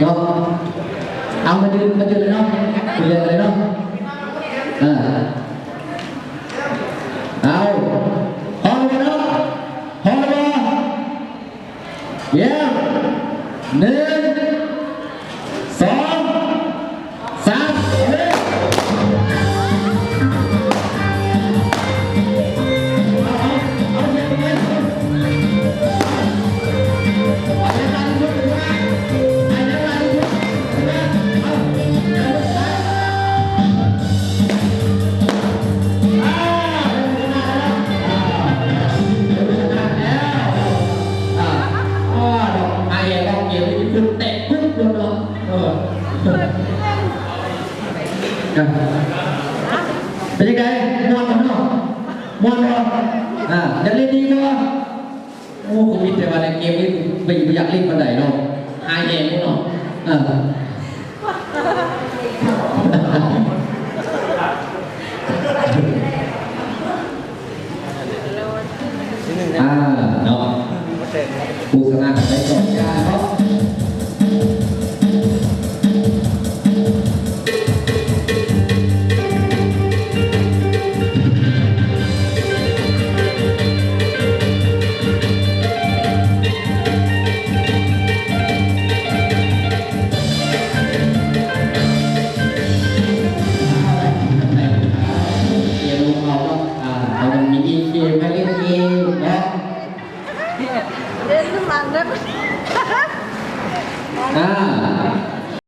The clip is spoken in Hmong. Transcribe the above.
Rồi. Ông mà chưa, mà chưa lên không? Thì lên lên không? À. Ao. Ho los no. Ho los no. Yeah. Nim. Xov. Xav. Ai da, tau kiag li ib tug tes kub dua no. Peb yeej dai muaj no, muaj no, yog li ni no. Ua kuv vim tias vas daim game li vim kuv yam li pas daim no, hais heev no. Kuv xav hais tau cas no.